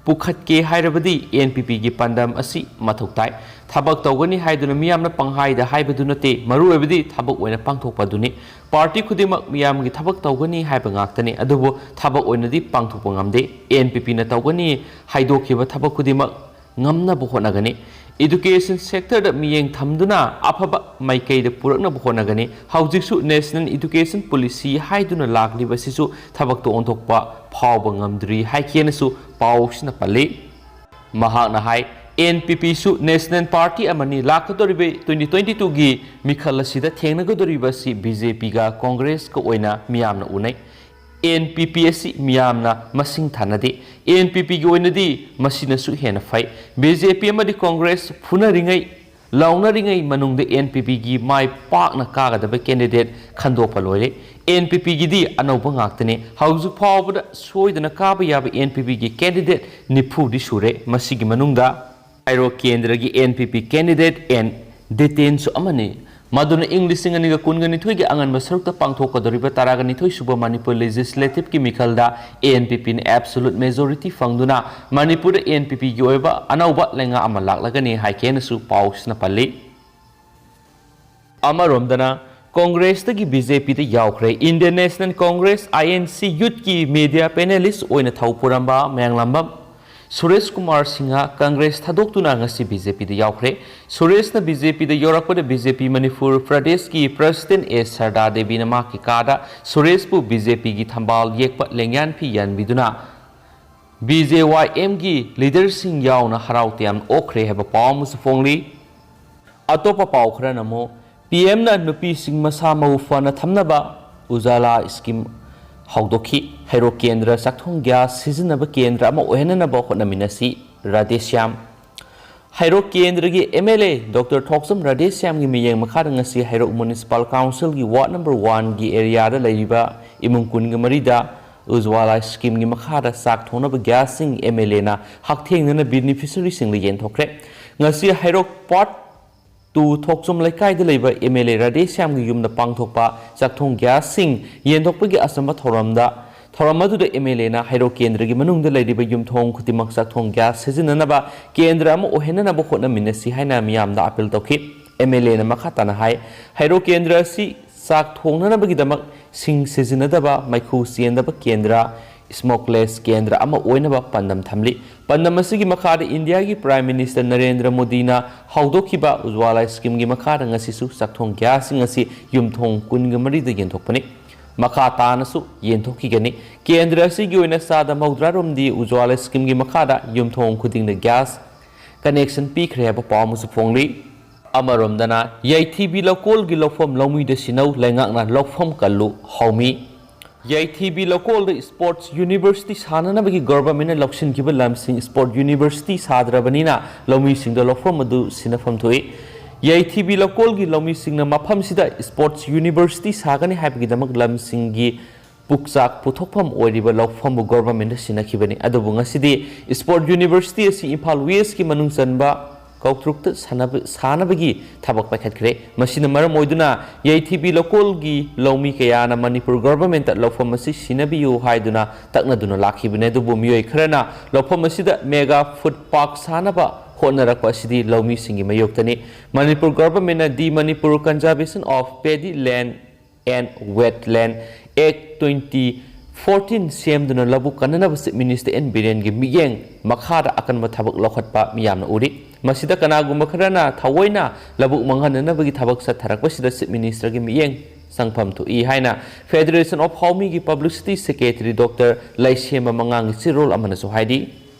ꯄꯨꯈꯠꯀꯦ ꯍꯥꯏꯔꯕꯗꯤ N P P ꯒꯤ ꯄꯥꯟꯗꯝ ꯑꯁꯤ ꯃꯊꯧ ꯇꯥꯏ꯫ ꯊꯕꯛ ꯇꯧꯒꯅꯤ ꯍꯥꯏꯗꯨꯅ ꯃꯤꯌꯥꯝꯅ ꯄꯪꯍꯥꯏꯗ ꯍꯥꯏꯕꯗꯨ ꯅꯠꯇꯦ, ꯃꯔꯨꯑꯣꯏꯕꯗꯤ ꯊꯕꯛ ꯑꯣꯏꯅ ꯄꯥꯡꯊꯣꯛꯄ ꯑꯗꯨꯅꯤ꯫ Party ꯈꯨꯗꯤꯡꯃꯛ ꯃꯤꯌꯥꯝꯒꯤ ꯊꯕꯛ ꯇꯧꯒꯅꯤ ꯍꯥꯏꯕ ꯉꯥꯛꯇꯅꯤ, ꯑꯗꯨꯕꯨ ꯊꯕꯛ ꯑꯣꯏꯅꯗꯤ ꯄꯥꯡꯊꯣꯛꯄ ꯉꯝꯗꯦ꯫ N P P ꯅ ꯇꯧꯒꯅꯤ ꯍꯥꯏꯗꯣꯛꯈꯤꯕ ꯊꯕꯛ ꯈꯨꯗꯤꯡꯃꯛ ꯉꯝꯅꯕ ꯍꯣꯠꯅꯒꯅꯤ꯫ Education sectorꯗ ꯃꯤꯠꯌꯦꯡ ꯊꯝꯗꯨꯅ ꯑꯐꯕ ꯃꯥꯏꯀꯩꯗ ꯄꯨꯔꯛꯅꯕ ꯍꯣꯠꯅꯒꯅꯤ꯫ ꯍꯧꯖꯤꯛꯁꯨ National Education Policy ꯍꯥꯏꯗꯨꯅ ꯂꯥꯛꯂꯤꯕ ꯑꯁꯤꯁꯨ ꯊꯕꯛꯇ ꯑꯣꯟꯊꯣꯛꯄ ꯐꯥꯎꯕ ꯉꯝꯗ꯭ꯔꯤ ꯍꯥꯏꯈꯤꯅꯁꯨ ꯄꯥꯎꯁꯤꯅ ꯄꯜꯂꯤ꯫ ꯃꯍꯥꯛꯅ ꯍꯥꯏ, N P P ꯁꯨ national party ꯑꯃꯅꯤ, ꯂꯥꯛꯀꯗꯧꯔꯤꯕ twenty twenty-twoꯒꯤ ꯃꯤꯈꯜ ꯑꯁꯤꯗ ꯊꯦꯡꯅꯒꯗꯧꯔꯤꯕ ꯑꯁꯤ B J P ꯒ Congressꯀ ꯑꯣꯏꯅ ꯃꯤꯌꯥꯝꯅ ꯎꯅꯩ꯫ N P P ꯑꯁꯤ ꯃꯤꯌꯥꯝꯅ ꯃꯁꯤꯡ ꯊꯥꯅꯗꯦ꯫ N P P ꯒꯤ ꯑꯣꯏꯅꯗꯤ ꯃꯁꯤꯅꯁꯨ ꯍꯦꯟꯅ ꯐꯩ꯫ B J P ꯑꯃꯗꯤ Congress ꯐꯨꯅꯔꯤꯉꯩ, ꯂꯥꯎꯅꯔꯤꯉꯩ ꯃꯅꯨꯡꯗ N P P ꯒꯤ ꯃꯥꯏ ꯄꯥꯛꯅ ꯀꯥꯒꯗꯕ candidate ꯈꯟꯗꯣꯛꯄ ꯂꯣꯏꯔꯦ꯫ N P P ꯒꯤꯗꯤ ꯑꯅꯧꯕ ꯉꯥꯛꯇꯅꯤ꯫ ꯍꯧꯖꯤꯛ ꯐꯥꯎꯕꯗ ꯁꯣꯏꯗꯅ ꯀꯥꯕ ꯌꯥꯕ N P P ꯒꯤ candidate ꯅꯤꯐꯨꯗꯤ ꯁꯨꯔꯦ꯫ ꯃꯁꯤꯒꯤ ꯃꯅꯨꯡꯗ ꯍꯩꯔꯣꯛ ꯀꯦꯟꯗ꯭ꯔꯒꯤ N P P candidate N ꯗꯤꯇꯦꯟꯁꯨ ꯑꯃꯅꯤ꯫ ꯃꯗꯨꯅ ꯏꯪ ꯂꯤꯁꯤꯡ ꯑꯅꯤꯒ ꯀꯨꯟꯒ ꯅꯤꯊꯣꯏꯒꯤ ꯑꯉꯟꯕ ꯁꯔꯨꯛꯇ ꯄꯥꯡꯊꯣꯛꯀꯗꯧꯔꯤꯕ ꯇꯔꯥꯒ ꯅꯤꯊꯣꯏ ꯁꯨꯕ Manipur Legislativeꯀꯤ ꯃꯤꯈꯜꯗ N P Pꯅ absolute majority ꯐꯪꯗꯨꯅ ꯃꯅꯤꯄꯨꯔꯗ N P Pꯒꯤ ꯑꯣꯏꯕ ꯑꯅꯧꯕ ꯂꯩꯉꯥꯛ ꯑꯃ ꯂꯥꯛꯂꯒꯅꯤ ꯍꯥꯏꯈꯤꯅꯁꯨ ꯄꯥꯎꯁꯤꯅ ꯄꯜꯂꯤ꯫ ꯑꯃꯔꯣꯝꯗꯅ Congressꯇꯒꯤ B J Pꯗ ꯌꯥꯎꯈ꯭ꯔꯦ꯫ Indian National Congress, I N C, youthꯀꯤ media panelist ꯑꯣꯏꯅ ꯊꯧ ꯄꯨꯔꯝꯕ ꯃꯌꯥꯡꯂꯥꯝꯕꯝ ꯁꯨꯔꯦꯁ ꯀꯨꯃꯥꯔ ꯁꯤꯡꯍ ꯀꯪꯒ꯭ꯔꯦꯁ ꯊꯥꯗꯣꯛꯇꯨꯅ ꯉꯁꯤ ꯕꯤ ꯖꯦ ꯄꯤꯗ ꯌꯥꯎꯈ꯭ꯔꯦ꯫ ꯁꯨꯔꯦꯁꯅ ꯕꯤ ꯖꯦ ꯄꯤꯗ ꯌꯧꯔꯛꯄꯗ ꯕꯤ ꯖꯦ ꯄꯤ ꯃꯅꯤꯄꯨꯔ ꯄ꯭ꯔꯗꯦꯁꯀꯤ ꯄ꯭ꯔꯁꯤꯗꯦꯟ ꯑꯦ ꯁꯔꯗꯥ ꯗꯦꯕꯤꯅ ꯃꯍꯥꯛꯀꯤ ꯀꯥꯗ ꯁꯨꯔꯦꯁꯄꯨ ꯕꯤ ꯖꯦ ꯄꯤꯒꯤ ꯊꯝꯕꯥꯜ ꯌꯦꯛꯄ ꯂꯦꯡꯌꯥꯟ ꯐꯤ ꯌꯥꯟꯕꯤꯗꯨꯅ ꯕꯤ ꯖꯦ ꯋꯥꯏ ꯑꯦꯝꯒꯤ ꯂꯤꯗꯔꯁꯤꯡ ꯌꯥꯎꯅ ꯍꯔꯥꯎ ꯇꯌꯥꯝꯅ ꯑꯣꯛꯈ꯭ꯔꯦ ꯍꯥꯏꯕ ꯄꯥꯎ ꯑꯃꯁꯨ ꯐꯣꯡꯂꯤ꯫ ꯑꯇꯣꯞꯄ ꯄꯥꯎ ꯈꯔꯅ ꯑꯃꯨꯛ ꯄꯤ ꯑꯦꯝꯅ ꯅꯨꯄꯤꯁꯤꯡ ꯃꯁꯥ ꯃꯎ ꯐꯅ ꯊꯝꯅꯕ ꯎꯖꯥꯂꯥ ꯁ꯭ꯀꯤꯝ ꯍꯧꯗꯣꯛꯈꯤ꯫ ꯍꯩꯔꯣꯛ ꯀꯦꯟꯗ꯭ꯔ ꯆꯥꯛꯊꯣꯡ ꯒ꯭ꯌꯥꯁ ꯁꯤꯖꯤꯟꯅꯕ ꯀꯦꯟꯗ꯭ꯔ ꯑꯃ ꯑꯣꯏꯍꯟꯅꯅꯕ ꯍꯣꯠꯅꯃꯤꯟꯅꯁꯤ, ꯔꯥꯙꯦꯁ꯭ꯌꯥꯝ꯫ ꯍꯩꯔꯣꯛ ꯀꯦꯟꯗ꯭ꯔꯒꯤ ꯑꯦꯝ ꯑꯦꯜ ꯑꯦ ꯗꯣꯛꯇꯔ ꯊꯣꯛꯆꯝ ꯔꯥꯙꯦꯁ꯭ꯌꯥꯝꯒꯤ ꯃꯤꯠꯌꯦꯡ ꯃꯈꯥꯗ ꯉꯁꯤ ꯍꯩꯔꯣꯛ ꯃ꯭ꯌꯨꯅꯤꯁꯤꯄꯥꯜ ꯀꯥꯎꯟꯁꯤꯜꯒꯤ ꯋꯥꯔꯗ ꯅꯝꯕꯔ ꯋꯥꯟꯒꯤ ꯑꯦꯔꯤꯌꯥꯗ ꯂꯩꯔꯤꯕ ꯏꯃꯨꯡ ꯀꯨꯟꯒ ꯃꯔꯤꯗ ꯎꯖ꯭ꯋꯥꯂꯥ ꯁ꯭ꯀꯤꯝꯒꯤ ꯃꯈꯥꯗ ꯆꯥꯛ ꯊꯣꯡꯅꯕ ꯒ꯭ꯌꯥꯁꯁꯤꯡ ꯑꯦꯝ ꯑꯦꯜ ꯑꯦꯅ ꯍꯛꯊꯦꯡꯅꯅ ꯕꯦꯅꯤꯐꯤꯁꯔꯤꯁꯤꯡꯗ ꯌꯦꯟꯊꯣꯛꯈ꯭ꯔꯦ꯫ ꯉꯁꯤ ꯍꯩꯔꯣꯛ ꯄꯥꯔꯠ ꯇꯨ ꯊꯣꯛꯆꯣꯝ ꯂꯩꯀꯥꯏꯗ ꯂꯩꯕ ꯑꯦꯝ ꯑꯦꯜ ꯑꯦ ꯔꯥꯙꯦꯁ꯭ꯌꯥꯝꯒꯤ ꯌꯨꯝꯗ ꯄꯥꯡꯊꯣꯛꯄ ꯆꯥꯛꯊꯣꯡ ꯒ꯭ꯌꯥꯁꯁꯤꯡ ꯌꯦꯟꯊꯣꯛꯄꯒꯤ ꯑꯆꯝꯕ ꯊꯧꯔꯝꯗ, ꯊꯧꯔꯝ ꯑꯗꯨꯗ ꯑꯦꯝ ꯑꯦꯜ ꯑꯦꯅ ꯍꯩꯔꯣꯛ ꯀꯦꯟꯗ꯭ꯔꯒꯤ ꯃꯅꯨꯡꯗ ꯂꯩꯔꯤꯕ ꯌꯨꯝꯊꯣꯡ ꯈꯨꯗꯤꯡꯃꯛ ꯆꯥꯛꯊꯣꯡ ꯒ꯭ꯌꯥꯁ ꯁꯤꯖꯤꯟꯅꯅꯕ ꯀꯦꯟꯗ꯭ꯔ ꯑꯃ ꯑꯣꯏꯍꯟꯅꯅꯕ ꯍꯣꯠꯅꯃꯤꯟꯅꯁꯤ ꯍꯥꯏꯅ ꯃꯤꯌꯥꯝꯗ ꯑꯥꯄꯤꯜ ꯇꯧꯈꯤ꯫ ꯑꯦꯝ ꯑꯦꯜ ꯑꯦꯅ ꯃꯈꯥ ꯇꯥꯅ ꯍꯥꯏ, ꯍꯩꯔꯣꯛ ꯀꯦꯟꯗ꯭ꯔ ꯑꯁꯤ ꯆꯥꯛ ꯊꯣꯡꯅꯅꯕꯒꯤꯗꯃꯛ ꯁꯤꯡ ꯁꯤꯖꯤꯟꯅꯗꯕ, ꯃꯩꯈꯨ ꯆꯦꯟꯗꯕ ꯀꯦꯟꯗ꯭ꯔ, ꯁ꯭ꯃꯣꯛꯂꯦꯁ ꯀꯦꯟꯗ꯭ꯔ ꯑꯃ ꯑꯣꯏꯅꯕ ꯄꯥꯟꯗꯝ ꯊꯝꯂꯤ꯫ ꯄꯥꯟꯗꯝ ꯑꯁꯤꯒꯤ ꯃꯈꯥꯗ ꯏꯟꯗꯤꯌꯥꯒꯤ ꯄ꯭ꯔꯥꯏꯝ ꯃꯤꯅꯤꯁꯇꯔ ꯅꯔꯦꯟꯗ꯭ꯔ ꯃꯣꯗꯤꯅ ꯍꯧꯗꯣꯛꯈꯤꯕ ꯎꯖ꯭ꯋꯥꯂꯥ ꯁ꯭ꯀꯤꯝꯒꯤ ꯃꯈꯥꯗ ꯉꯁꯤꯁꯨ ꯆꯥꯛꯊꯣꯡ ꯒ꯭ꯌꯥꯁꯁꯤꯡ ꯑꯁꯤ ꯌꯨꯝꯊꯣꯡ ꯀꯨꯟꯒ ꯃꯔꯤꯗ ꯌꯦꯟꯊꯣꯛꯄꯅꯤ꯫ ꯃꯈꯥ ꯇꯥꯅꯁꯨ ꯌꯦꯟꯊꯣꯛꯈꯤꯒꯅꯤ꯫ ꯀꯦꯟꯗ꯭ꯔ ꯑꯁꯤꯒꯤ ꯑꯣꯏꯅ ꯆꯥꯗ ꯃꯧꯗ꯭ꯔꯥ ꯔꯣꯝꯗꯤ ꯎꯖ꯭ꯋꯥꯂꯥ ꯁ꯭ꯀꯤꯝꯒꯤ ꯃꯈꯥꯗ ꯌꯨꯝꯊꯣꯡ ꯈꯨꯗꯤꯡꯗ ꯒ꯭ꯌꯥꯁ ꯀꯅꯦꯛꯁꯟ ꯄꯤꯈ꯭ꯔꯦ ꯍꯥꯏꯕ ꯄꯥꯎ ꯑꯃꯁꯨ ꯐꯣꯡꯂꯤ꯫ ꯑꯃꯔꯣꯝꯗꯅ, ꯌꯥꯏꯊꯤꯕꯤ ꯂꯧꯀꯣꯜꯒꯤ ꯂꯧꯐꯝ ꯂꯧꯃꯤꯗ ꯁꯤꯟꯅꯧ, ꯂꯩꯉꯥꯛꯅ ꯂꯧꯐꯝ ꯀꯜꯂꯨ ꯍꯧꯃꯤ꯫ ꯌꯥꯏꯊꯤꯕꯤ ꯂꯧꯀꯣꯜꯗ ꯁ꯭ꯄꯣꯔꯠꯁ ꯌꯨꯅꯤꯚꯔꯁꯤꯇꯤ ꯁꯥꯅꯅꯕꯒꯤ ꯒꯣꯚꯔꯟꯃꯦꯟꯠꯅ ꯂꯧꯁꯤꯟꯈꯤꯕ ꯂꯝꯁꯤꯡ ꯁ꯭ꯄꯣꯔꯠ ꯌꯨꯅꯤꯚꯔꯁꯤꯇꯤ ꯁꯥꯗ꯭ꯔꯕꯅꯤꯅ ꯂꯧꯃꯤꯁꯤꯡꯗ ꯂꯧꯐꯝ ꯑꯗꯨ ꯁꯤꯟꯅꯐꯝ ꯊꯣꯛꯏ꯫ ꯌꯥꯏꯊꯤꯕꯤ ꯂꯧꯀꯣꯜꯒꯤ ꯂꯧꯃꯤꯁꯤꯡꯅ ꯃꯐꯝꯁꯤꯗ ꯁ꯭ꯄꯣꯔꯠꯁ ꯌꯨꯅꯤꯚꯔꯁꯤꯇꯤ ꯁꯥꯒꯅꯤ ꯍꯥꯏꯕꯒꯤꯗꯃꯛ ꯂꯝꯁꯤꯡꯒꯤ ꯄꯨꯛꯆꯥꯛ ꯄꯨꯊꯣꯛꯐꯝ ꯑꯣꯏꯔꯤꯕ ꯂꯧꯐꯝꯕꯨ ꯒꯣꯚꯔꯟꯃꯦꯟꯠꯅ ꯁꯤꯟꯅꯈꯤꯕꯅꯤ꯫ ꯑꯗꯨꯕꯨ ꯉꯁꯤꯗꯤ ꯁ꯭ꯄꯣꯔꯠ ꯌꯨꯅꯤꯚꯔꯁꯤꯇꯤ ꯑꯁꯤ ꯏꯝꯐꯥꯜ ꯋꯦꯁ꯭ꯠꯀꯤ ꯃꯅꯨꯡ ꯆꯟꯕ ꯀꯧꯇ꯭ꯔꯨꯛꯇ ꯁꯥꯟꯅꯕ-, ꯁꯥꯅꯕꯒꯤ ꯊꯕꯛ ꯄꯥꯏꯈꯠꯈ꯭ꯔꯦ꯫ ꯃꯁꯤꯅ ꯃꯔꯝ ꯑꯣꯏꯗꯨꯅ ꯌꯥꯏꯊꯤꯕꯤ ꯂꯧꯀꯣꯜꯒꯤ ꯂꯧꯃꯤ ꯀꯌꯥꯅ ꯃꯅꯤꯄꯨꯔ ꯒꯣꯚꯔꯟꯃꯦꯟꯠꯇ ꯂꯧꯐꯝ ꯑꯁꯤ ꯁꯤꯟꯅꯕꯤꯌꯨ ꯍꯥꯏꯗꯨꯅ ꯇꯛꯅꯗꯨꯅ ꯂꯥꯛꯈꯤꯕꯅꯤ꯫ ꯑꯗꯨꯕꯨ ꯃꯤꯑꯣꯏ ꯈꯔꯅ ꯂꯧꯐꯝ ꯑꯁꯤꯗ ꯃꯦꯒꯥ ꯐꯨꯗ ꯄꯥꯔꯛ ꯁꯥꯅꯕ ꯍꯣꯠꯅꯔꯛꯄ ꯑꯁꯤꯗꯤ ꯂꯧꯃꯤꯁꯤꯡꯒꯤ ꯃꯥꯌꯣꯛꯇꯅꯤ꯫ ꯃꯅꯤꯄꯨꯔ ꯒꯣꯚꯔꯟꯃꯦꯟꯠꯅ The Manipur Conservation of Paddy Land and Wetland Act twenty fourteen ꯁꯦꯝꯗꯨꯅ ꯂꯧꯕꯨꯛ ꯀꯟꯅꯅꯕ Chief Minister ꯑꯦꯟ ꯕꯤꯔꯦꯟꯒꯤ ꯃꯤꯠꯌꯦꯡ ꯃꯈꯥꯗ ꯑꯀꯟꯕ ꯊꯕꯛ ꯂꯧꯈꯠꯄ ꯃꯤꯌꯥꯝꯅ ꯎꯔꯤ꯫ ꯃꯁꯤꯗ ꯀꯅꯥꯒꯨꯝꯕ ꯈꯔꯅ ꯊꯑꯣꯏꯅ ꯂꯧꯕꯨꯛ ꯃꯥꯡꯍꯟꯅꯅꯕꯒꯤ ꯊꯕꯛ ꯆꯠꯊꯔꯛꯄꯁꯤꯗ Chief Ministerꯒꯤ ꯃꯤꯠꯌꯦꯡ ꯆꯪꯐꯝ ꯊꯣꯛꯏ ꯍꯥꯏꯅ Federation of ꯍꯥꯎꯃꯤꯒꯤ Publicity Secretary Doctor ꯂꯩꯁꯦꯝꯕ ꯃꯉꯥꯡꯒꯤ ꯆꯦꯔꯣꯜ ꯑꯃꯅꯁꯨ ꯍꯥꯏꯔꯤ꯫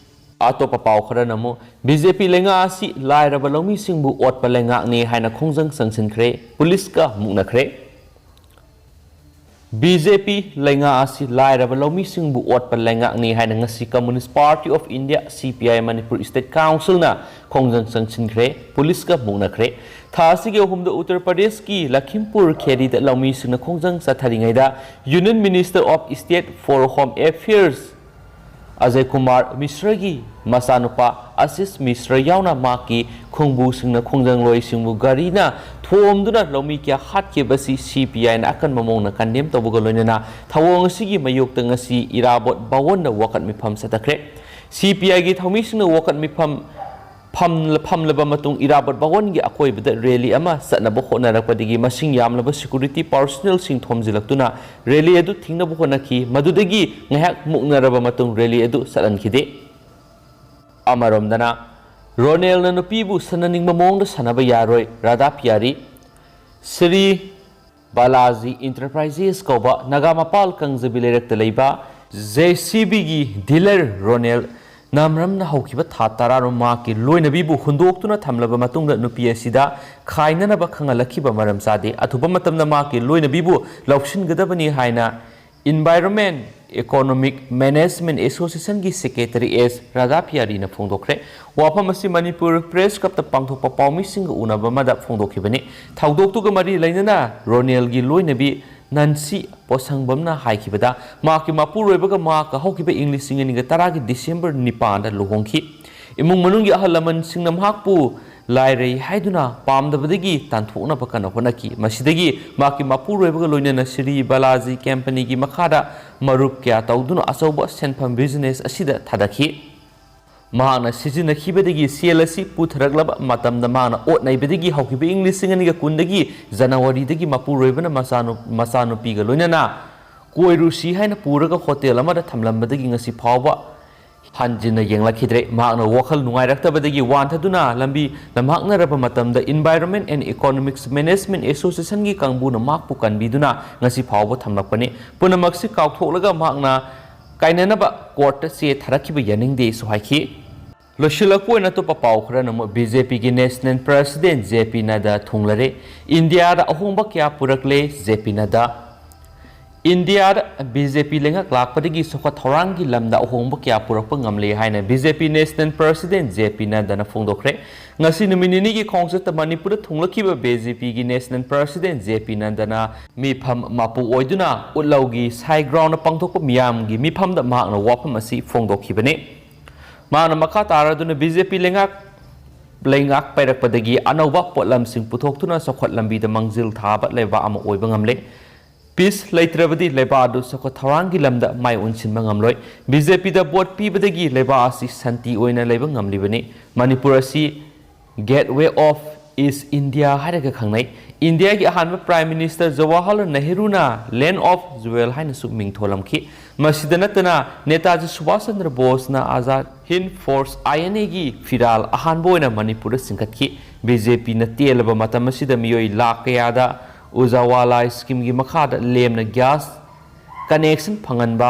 ꯑꯇꯣꯞꯄ ꯄꯥꯎ ꯈꯔꯅ ꯑꯃꯨꯛ ꯕꯤ ꯖꯦ ꯄꯤ ꯂꯩꯉꯥꯛ ꯑꯁꯤ ꯂꯥꯏꯔꯕ ꯂꯧꯃꯤꯁꯤꯡꯕꯨ ꯑꯣꯠꯄ ꯂꯩꯉꯥꯛꯅꯤ ꯍꯥꯏꯅ ꯈꯣꯡꯖꯪ ꯆꯪꯁꯤꯟꯈ꯭ꯔꯦ, ꯄꯨꯂꯤꯁꯀ ꯃꯨꯛꯅꯈ꯭ꯔꯦ꯫ ꯕꯤ ꯖꯦ ꯄꯤ ꯂꯩꯉꯥꯛ ꯑꯁꯤ ꯂꯥꯏꯔꯕ ꯂꯧꯃꯤꯁꯤꯡꯕꯨ ꯑꯣꯠꯄ ꯂꯩꯉꯥꯛꯅꯤ ꯍꯥꯏꯅ ꯉꯁꯤ Communist Party of India, C P I, Manipur State Councilꯅ ꯈꯣꯡꯖꯪ ꯆꯪꯁꯤꯟꯈ꯭ꯔꯦ, ꯄꯨꯂꯤꯁꯀ ꯃꯨꯛꯅꯈ꯭ꯔꯦ꯫ ꯊꯥ ꯑꯁꯤꯒꯤ ꯑꯍꯨꯝꯗ ꯎꯠꯇꯔ ꯄ꯭ꯔꯗꯦꯁꯀꯤ ꯂꯈꯤꯝꯄꯨꯔ ꯈꯦꯔꯤꯗ ꯂꯧꯃꯤꯁꯤꯡꯅ ꯈꯣꯡꯖꯪ ꯆꯠꯊꯔꯤꯉꯩꯗ Union Minister of State for Home Affairs Ajay Kumar ꯃꯤꯁ꯭ꯔꯒꯤ ꯃꯆꯥꯅꯨꯄꯥ ꯑꯁꯤꯁ ꯃꯤꯁ꯭ꯔ ꯌꯥꯎꯅ ꯃꯍꯥꯛꯀꯤ ꯈꯣꯡꯕꯨꯁꯤꯡꯅ ꯈꯣꯡꯖꯪꯂꯣꯏꯁꯤꯡꯕꯨ ꯒꯥꯔꯤꯅ ꯊꯣꯝꯗꯨꯅ ꯂꯧꯃꯤ ꯀꯌꯥ ꯍꯥꯠꯈꯤꯕꯁꯤ C P Iꯅ ꯑꯀꯟꯕ ꯃꯑꯣꯡꯗ condemn ꯇꯧꯕꯒ ꯂꯣꯏꯅꯅ ꯊꯧꯑꯣꯡ ꯑꯁꯤꯒꯤ ꯃꯥꯌꯣꯛꯇ ꯉꯁꯤ ꯏꯔꯥꯕꯣꯠ ꯚꯋꯟꯗ ꯋꯥꯀꯠ ꯃꯤꯐꯝ ꯆꯠꯊꯈ꯭ꯔꯦ꯫ C P Iꯒꯤ ꯊꯧꯃꯤꯁꯤꯡꯅ ꯋꯥꯀꯠ ꯃꯤꯐꯝ ꯐꯝ-, ꯐꯝꯂꯕ ꯃꯇꯨꯡ ꯏꯔꯥꯕꯣꯠ ꯚꯋꯟꯒꯤ ꯑꯀꯣꯏꯕꯗ rally ꯑꯃ ꯆꯠꯅꯕ ꯍꯣꯠꯅꯔꯛꯄꯗꯒꯤ ꯃꯁꯤꯡ ꯌꯥꯝꯂꯕ security personnelꯁꯤꯡ ꯊꯣꯝꯖꯤꯜꯂꯛꯇꯨꯅ rally ꯑꯗꯨ ꯊꯤꯡꯅꯕ ꯍꯣꯠꯅꯈꯤ꯫ ꯃꯗꯨꯗꯒꯤ ꯉꯥꯏꯍꯥꯛ ꯃꯨꯛꯅꯔꯕ ꯃꯇꯨꯡ rally ꯑꯗꯨ ꯆꯠꯍꯟꯈꯤꯗꯦ꯫ ꯑꯃꯔꯣꯝꯗꯅ, ꯔꯣꯅꯦꯜꯅ ꯅꯨꯄꯤꯕꯨ ꯁꯥꯟꯅꯅꯤꯡꯕ ꯃꯑꯣꯡꯗ ꯁꯥꯟꯅꯕ ꯌꯥꯔꯣꯏ, ꯔꯥꯙꯥ ꯄꯤꯌꯥꯔꯤ꯫ ꯁ꯭ꯔꯤ ꯕꯥꯂꯥꯖꯤ Enterprises ꯀꯧꯕ ꯅꯥꯒꯥ ꯃꯄꯥꯜ ꯀꯥꯡꯖꯕꯤ ꯂꯩꯔꯛꯇ ꯂꯩꯕ J C Bꯒꯤ dealer ꯔꯣꯅꯦꯜ ꯅꯥꯝꯔꯝꯅ ꯍꯧꯈꯤꯕ ꯊꯥ ꯇꯔꯥꯔꯣꯝ ꯃꯍꯥꯛꯀꯤ ꯂꯣꯏꯅꯕꯤꯕꯨ ꯍꯨꯟꯗꯣꯛꯇꯨꯅ ꯊꯝꯂꯕ ꯃꯇꯨꯡꯗ ꯅꯨꯄꯤ ꯑꯁꯤꯗ ꯈꯥꯏꯅꯅꯕ ꯈꯪꯍꯜꯂꯛꯈꯤꯕ ꯃꯔꯝ ꯆꯥꯗꯦ꯫ ꯑꯊꯨꯕ ꯃꯇꯝꯗ ꯃꯍꯥꯛꯀꯤ ꯂꯣꯏꯅꯕꯤꯕꯨ ꯂꯧꯁꯤꯟꯒꯗꯕꯅꯤ ꯍꯥꯏꯅ Environment Economic Management Associationꯒꯤ Secretary S Radha ꯄꯤꯌꯥꯔꯤꯅ ꯐꯣꯡꯗꯣꯛꯈ꯭ꯔꯦ꯫ ꯋꯥꯐꯝ ꯑꯁꯤ ꯃꯅꯤꯄꯨꯔ Press Clubꯇ ꯄꯥꯡꯊꯣꯛꯄ ꯄꯥꯎꯃꯤꯁꯤꯡꯒ ꯎꯅꯕ ꯑꯃꯗ ꯐꯣꯡꯗꯣꯛꯈꯤꯕꯅꯤ꯫ ꯊꯧꯗꯣꯛꯇꯨꯒ ꯃꯔꯤ ꯂꯩꯅꯅ ꯔꯣꯅꯦꯜꯒꯤ ꯂꯣꯏꯅꯕꯤ ꯅꯟꯁꯤ ꯄꯣꯁꯪꯕꯝꯅ ꯍꯥꯏꯈꯤꯕꯗ, ꯃꯍꯥꯛꯀꯤ ꯃꯄꯨꯔꯣꯏꯕꯒ ꯃꯍꯥꯛꯀ ꯍꯧꯈꯤꯕ ꯏꯪ ꯂꯤꯁꯤꯡ ꯑꯅꯤꯒ ꯇꯔꯥꯒꯤ December ꯅꯤꯄꯥꯟꯗ ꯂꯨꯍꯣꯡꯈꯤ꯫ ꯏꯃꯨꯡ ꯃꯅꯨꯡꯒꯤ ꯑꯍꯜ ꯂꯃꯟꯁꯤꯡꯅ ꯃꯍꯥꯛꯄꯨ ꯂꯥꯏꯔꯩ ꯍꯥꯏꯗꯨꯅ ꯄꯥꯝꯗꯕꯗꯒꯤ ꯇꯥꯟꯊꯣꯛꯅꯕ ꯀꯟꯅ ꯍꯣꯠꯅꯈꯤ꯫ ꯃꯁꯤꯗꯒꯤ ꯃꯍꯥꯛꯀꯤ ꯃꯄꯨꯔꯣꯏꯕꯒ ꯂꯣꯏꯅꯅ ꯁ꯭ꯔꯤ ꯕꯥꯂꯥꯖꯤ ꯀꯝꯄꯅꯤꯒꯤ ꯃꯈꯥꯗ ꯃꯔꯨꯞ ꯀꯌꯥ ꯇꯧꯗꯨꯅ ꯑꯆꯧꯕ ꯁꯦꯟꯐꯝ business ꯑꯁꯤꯗ ꯊꯥꯗꯈꯤ꯫ ꯃꯍꯥꯛꯅ ꯁꯤꯖꯤꯟꯅꯈꯤꯕꯗꯒꯤ ꯁꯦꯜ ꯑꯁꯤ ꯄꯨꯊꯔꯛꯂꯕ ꯃꯇꯝꯗ ꯃꯍꯥꯛꯅ ꯑꯣꯠ ꯅꯩꯕꯗꯒꯤ ꯍꯧꯈꯤꯕ ꯏꯪ ꯂꯤꯁꯤꯡ ꯑꯅꯤꯒ ꯀꯨꯟꯗꯒꯤ ꯖꯅꯋꯥꯔꯤꯗꯒꯤ ꯃꯄꯨꯔꯣꯏꯕꯅ ꯃꯆꯥꯅꯨ-, ꯃꯆꯥꯅꯨꯄꯤꯒ ꯂꯣꯏꯅꯅ ꯀꯣꯏꯔꯨꯁꯤ ꯍꯥꯏꯅ ꯄꯨꯔꯒ ꯍꯣꯇꯦꯜ ꯑꯃꯗ ꯊꯝꯂꯝꯕꯗꯒꯤ ꯉꯁꯤ ꯐꯥꯎꯕ ꯍꯟꯖꯤꯟꯅ ꯌꯦꯡꯂꯛꯈꯤꯗ꯭ꯔꯦ꯫ ꯃꯍꯥꯛꯅ ꯋꯥꯈꯜ ꯅꯨꯡꯉꯥꯏꯔꯛꯇꯕꯗꯒꯤ ꯋꯥꯟꯊꯗꯨꯅ ꯂꯝꯕꯤ ꯂꯝꯃꯥꯡꯅꯔꯕ ꯃꯇꯝꯗ Environment and Economics Management Associationꯒꯤ ꯀꯥꯡꯕꯨꯅ ꯃꯍꯥꯛꯄꯨ ꯀꯟꯕꯤꯗꯨꯅ ꯉꯁꯤ ꯐꯥꯎꯕ ꯊꯝꯂꯛꯄꯅꯤ꯫ ꯄꯨꯝꯅꯃꯛꯁꯤ ꯀꯥꯎꯊꯣꯛꯂꯒ ꯃꯍꯥꯛꯅ ꯀꯥꯏꯅꯅꯕ ꯀꯣꯔꯠꯇ ꯆꯦ ꯊꯥꯔꯛꯈꯤꯕ ꯌꯥꯅꯤꯡꯗꯦꯁꯨ ꯍꯥꯏꯈꯤ꯫ ꯂꯣꯏꯁꯤꯜꯂꯛꯄ ꯑꯣꯏꯅ ꯑꯇꯣꯞꯄ ꯄꯥꯎ ꯈꯔꯅ ꯑꯃꯨꯛ BJPꯒꯤ National President JP Nadda ꯊꯨꯡꯂꯔꯦ꯫ ꯏꯟꯗꯤꯌꯥꯗ ꯑꯍꯣꯡꯕ ꯀꯌꯥ ꯄꯨꯔꯛꯂꯦ JP Nadda꯫ ꯏꯟꯗꯤꯌꯥꯗ BJP ꯂꯩꯉꯥꯛ ꯂꯥꯛꯄꯗꯒꯤ ꯆꯥꯎꯈꯠ ꯊꯧꯔꯥꯡꯒꯤ ꯂꯝꯗ ꯑꯍꯣꯡꯕ ꯀꯌꯥ ꯄꯨꯔꯛꯄ ꯉꯝꯂꯦ ꯍꯥꯏꯅ BJP National President JP Naddaꯅ ꯐꯣꯡꯗꯣꯛꯈ꯭ꯔꯦ꯫ ꯉꯁꯤ ꯅꯨꯃꯤꯠ ꯅꯤꯅꯤꯒꯤ ꯈꯣꯡꯆꯠꯇ ꯃꯅꯤꯄꯨꯔꯗ ꯊꯨꯡꯂꯛꯈꯤꯕ BJPꯒꯤ National President JP Naddaꯅ ꯃꯤꯐꯝ ꯃꯄꯨ ꯑꯣꯏꯗꯨꯅ ꯎꯠꯂꯧꯒꯤ ꯁꯥꯏ ꯒ꯭ꯔꯥꯎꯟꯗ ꯄꯥꯡꯊꯣꯛꯄ ꯃꯤꯌꯥꯝꯒꯤ ꯃꯤꯐꯝꯗ ꯃꯍꯥꯛꯅ ꯋꯥꯐꯝ ꯑꯁꯤ ꯐꯣꯡꯗꯣꯛꯈꯤꯕꯅꯤ꯫ ꯃꯍꯥꯛꯅ ꯃꯈꯥ ꯇꯥꯔꯗꯨꯅ BJP ꯂꯩꯉꯥꯛ ꯂꯩꯉꯥꯛ ꯄꯥꯏꯔꯛꯄꯗꯒꯤ ꯑꯅꯧꯕ ꯄꯣꯠꯂꯝꯁꯤꯡ ꯄꯨꯊꯣꯛꯇꯨꯅ ꯆꯥꯎꯈꯠ ꯂꯝꯕꯤꯗ ꯃꯥꯡꯖꯤꯜ ꯊꯥꯕ ꯂꯩꯕꯥꯛ ꯑꯃ ꯑꯣꯏꯕ ꯉꯝꯂꯦ꯫ ꯄꯤꯁ ꯂꯩꯇ꯭ꯔꯕꯗꯤ ꯂꯩꯕꯥꯛ ꯑꯗꯨ ꯆꯥꯎꯈꯠ ꯊꯧꯔꯥꯡꯒꯤ ꯂꯝꯗ ꯃꯥꯏ ꯑꯣꯟꯁꯤꯟꯕ ꯉꯝꯂꯣꯏ꯫ BJPꯗ ꯚꯣꯠ ꯄꯤꯕꯗꯒꯤ ꯂꯩꯕꯥꯛ ꯑꯁꯤ ꯁꯥꯟꯇꯤ ꯑꯣꯏꯅ ꯂꯩꯕ ꯉꯝꯂꯤꯕꯅꯤ꯫ ꯃꯅꯤꯄꯨꯔ ꯑꯁꯤ Gateway of East India ꯍꯥꯏꯔꯒ ꯈꯪꯅꯩ꯫ ꯏꯟꯗꯤꯌꯥꯒꯤ ꯑꯍꯥꯟꯕ Prime Minister Jawaharlal ꯅꯦꯍꯔꯨꯅ Land of Jewel ꯍꯥꯏꯅꯁꯨ ꯃꯤꯡ ꯊꯣꯜꯂꯝꯈꯤ꯫ ꯃꯁꯤꯗ ꯅꯠꯇꯅ ꯅꯦꯇꯥꯖꯤ ꯁꯨꯚꯥꯁ ꯆꯟꯗ꯭ꯔ ꯕꯣꯁꯅ ꯑꯖꯥꯗ ꯍꯤꯟꯗ ꯐꯣꯔꯁ INAꯒꯤ ꯐꯤꯔꯥꯜ ꯑꯍꯥꯟꯕ ꯑꯣꯏꯅ ꯃꯅꯤꯄꯨꯔꯗ ꯆꯤꯡꯈꯠꯈꯤ꯫ BJPꯅ ꯇꯦꯜꯂꯕ ꯃꯇꯝ ꯑꯁꯤꯗ ꯃꯤꯑꯣꯏ ꯂꯥꯈ ꯀꯌꯥꯗ ꯎꯖꯥꯋꯥꯂꯥ schemeꯒꯤ ꯃꯈꯥꯗ ꯂꯦꯝꯅ gas connection ꯐꯪꯍꯟꯕ,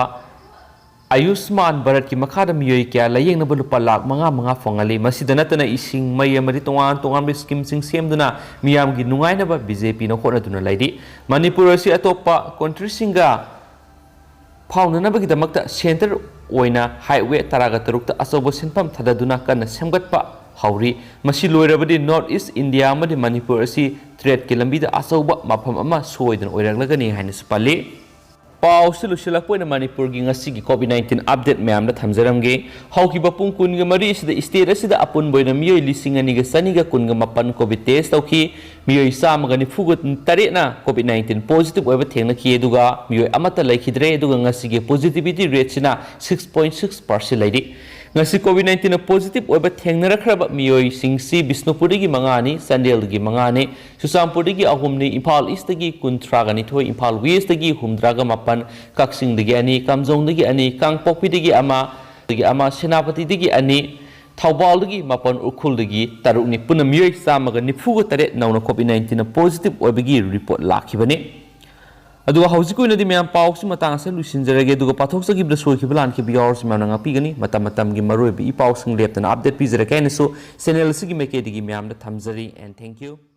ꯑꯌꯨꯁꯃꯥꯟ ꯚꯥꯔꯠꯀꯤ ꯃꯈꯥꯗ ꯃꯤꯑꯣꯏ ꯀꯌꯥ ꯂꯥꯌꯦꯡꯅꯕ ꯂꯨꯄꯥ ꯂꯥꯈ ꯃꯉꯥ ꯃꯉꯥ ꯐꯪꯍꯜꯂꯤ꯫ ꯃꯁꯤꯗ ꯅꯠꯇꯅ ꯏꯁꯤꯡ, ꯃꯩ ꯑꯃꯗꯤ ꯇꯣꯉꯥꯟ ꯇꯣꯉꯥꯟꯕ schemeꯁꯤꯡ ꯁꯦꯝꯗꯨꯅ ꯃꯤꯌꯥꯝꯒꯤ ꯅꯨꯡꯉꯥꯏꯅꯕ BJPꯅ ꯍꯣꯠꯅꯗꯨꯅ ꯂꯩꯔꯤ꯫ ꯃꯅꯤꯄꯨꯔ ꯑꯁꯤ ꯑꯇꯣꯞꯄ countryꯁꯤꯡꯒ ꯐꯥꯎꯅꯅꯕꯒꯤꯗꯃꯛꯇ centre ꯑꯣꯏꯅ highway ꯇꯔꯥꯒ ꯇꯔꯨꯛꯇ ꯑꯆꯧꯕ ꯁꯦꯟꯐꯝ ꯊꯥꯗꯗꯨꯅ ꯀꯟꯅ ꯁꯦꯝꯒꯠꯄ ꯍꯧꯔꯤ꯫ ꯃꯁꯤ ꯂꯣꯏꯔꯕꯗꯤ North East India ꯑꯃꯗꯤ ꯃꯅꯤꯄꯨꯔ ꯑꯁꯤ tradeꯀꯤ ꯂꯝꯕꯤꯗ ꯑꯆꯧꯕ ꯃꯐꯝ ꯑꯃ ꯁꯣꯏꯗꯅ ꯑꯣꯏꯔꯛꯂꯒꯅꯤ ꯍꯥꯏꯅꯁꯨ ꯄꯜꯂꯤ꯫ ꯄꯥꯎꯁꯤ ꯂꯣꯏꯁꯤꯜꯂꯛꯄ ꯑꯣꯏꯅ ꯃꯅꯤꯄꯨꯔꯒꯤ ꯉꯁꯤꯒꯤ COVID nineteen update ꯃꯌꯥꯝꯗ ꯊꯝꯖꯔꯝꯒꯦ꯫ ꯍꯧꯈꯤꯕ ꯄꯨꯡ ꯀꯨꯟꯒ ꯃꯔꯤ ꯑꯁꯤꯗ state ꯑꯁꯤꯗ ꯑꯄꯨꯟꯕ ꯑꯣꯏꯅ ꯃꯤꯑꯣꯏ ꯂꯤꯁꯤꯡ ꯑꯅꯤꯒ ꯆꯅꯤꯒ ꯀꯨꯟꯒ ꯃꯥꯄꯟ COVID test ꯇꯧꯈꯤ꯫ ꯃꯤꯑꯣꯏ ꯆꯥꯝꯃꯒ ꯅꯤꯐꯨꯒ ꯇꯔꯦꯠꯅ COVID nineteen positive ꯑꯣꯏꯕ ꯊꯦꯡꯅꯈꯤ, ꯑꯗꯨꯒ ꯃꯤꯑꯣꯏ ꯑꯃꯠꯇ ꯂꯩꯈꯤꯗ꯭ꯔꯦ꯫ ꯑꯗꯨꯒ ꯉꯁꯤꯒꯤ positivity rateꯁꯤꯅ six point six percent ꯂꯩꯔꯤ꯫ ꯉꯁꯤ ꯀꯣꯚꯤꯗ ꯅꯥꯏꯟꯇꯤꯟꯅ ꯄꯣꯖꯤꯇꯤꯚ ꯑꯣꯏꯕ ꯊꯦꯡꯅꯔꯛꯈ꯭ꯔꯕ ꯃꯤꯑꯣꯏꯁꯤꯡꯁꯤ ꯕꯤꯁꯅꯨꯄꯨꯔꯗꯒꯤ ꯃꯉꯥꯅꯤ, ꯆꯥꯟꯗꯦꯜꯗꯒꯤ ꯃꯉꯥꯅꯤ, ꯆꯨꯔꯆꯥꯟꯄꯨꯔꯗꯒꯤ ꯑꯍꯨꯝꯅꯤ, ꯏꯝꯐꯥꯜ ꯏꯁꯇꯒꯤ ꯀꯨꯟꯊ꯭ꯔꯥꯒ ꯅꯤꯊꯣꯏ, ꯏꯝꯐꯥꯜ ꯋꯦꯁꯇꯒꯤ ꯍꯨꯝꯗ꯭ꯔꯥꯒ ꯃꯥꯄꯟ, ꯀꯛꯆꯤꯡꯗꯒꯤ ꯑꯅꯤ, ꯀꯥꯝꯖꯣꯡꯗꯒꯤ ꯑꯅꯤ, ꯀꯥꯡꯄꯣꯛꯄꯤꯗꯒꯤ ꯑꯃ, ꯗꯒꯤ ꯑꯃ, ꯁꯦꯅꯥꯄꯇꯤꯗꯒꯤ ꯑꯅꯤ, ꯊꯧꯕꯥꯜꯗꯒꯤ ꯃꯥꯄꯟ, ꯎꯈ꯭ꯔꯨꯜꯗꯒꯤ ꯇꯔꯨꯛꯅꯤ꯫ ꯄꯨꯟꯅ ꯃꯤꯑꯣꯏ ꯆꯥꯝꯃꯒ ꯅꯤꯐꯨꯒ ꯇꯔꯦꯠ ꯅꯧꯅ ꯀꯣꯚꯤꯗ ꯅꯥꯏꯟꯇꯤꯟꯅ ꯄꯣꯖꯤꯇꯤꯚ ꯑꯣꯏꯕꯒꯤ ꯔꯤꯄꯣꯔꯠ ꯂꯥꯛꯈꯤꯕꯅꯤ꯫ ꯑꯗꯨꯒ ꯍꯧꯖꯤꯛꯀꯤ ꯑꯣꯏꯅꯗꯤ ꯃꯌꯥꯝ ꯄꯥꯎꯁꯤ ꯃꯇꯥꯡ ꯑꯁꯤꯗ ꯂꯣꯏꯁꯤꯟꯖꯔꯒꯦ꯫ ꯑꯗꯨꯒ ꯄꯥꯊꯣꯛꯆꯈꯤꯕꯗ ꯁꯣꯏꯈꯤꯕ ꯂꯥꯟꯈꯤꯕ ꯌꯥꯎꯔꯁꯨ ꯃꯌꯥꯝꯅ ꯉꯥꯛꯄꯤꯒꯅꯤ꯫ ꯃꯇꯝ ꯃꯇꯝꯒꯤ ꯃꯔꯨꯑꯣꯏꯕ ꯏ ꯄꯥꯎꯁꯤꯡ ꯂꯦꯞꯇꯅ ꯑꯞꯗꯦꯠ ꯄꯤꯖꯔꯛꯀꯦ ꯍꯥꯏꯅꯁꯨ ꯆꯦꯅꯦꯜ ꯑꯁꯤꯒꯤ ꯃꯥꯏꯀꯩꯗꯒꯤ ꯃꯌꯥꯝꯗ ꯊꯝꯖꯔꯤ꯫ And thank you.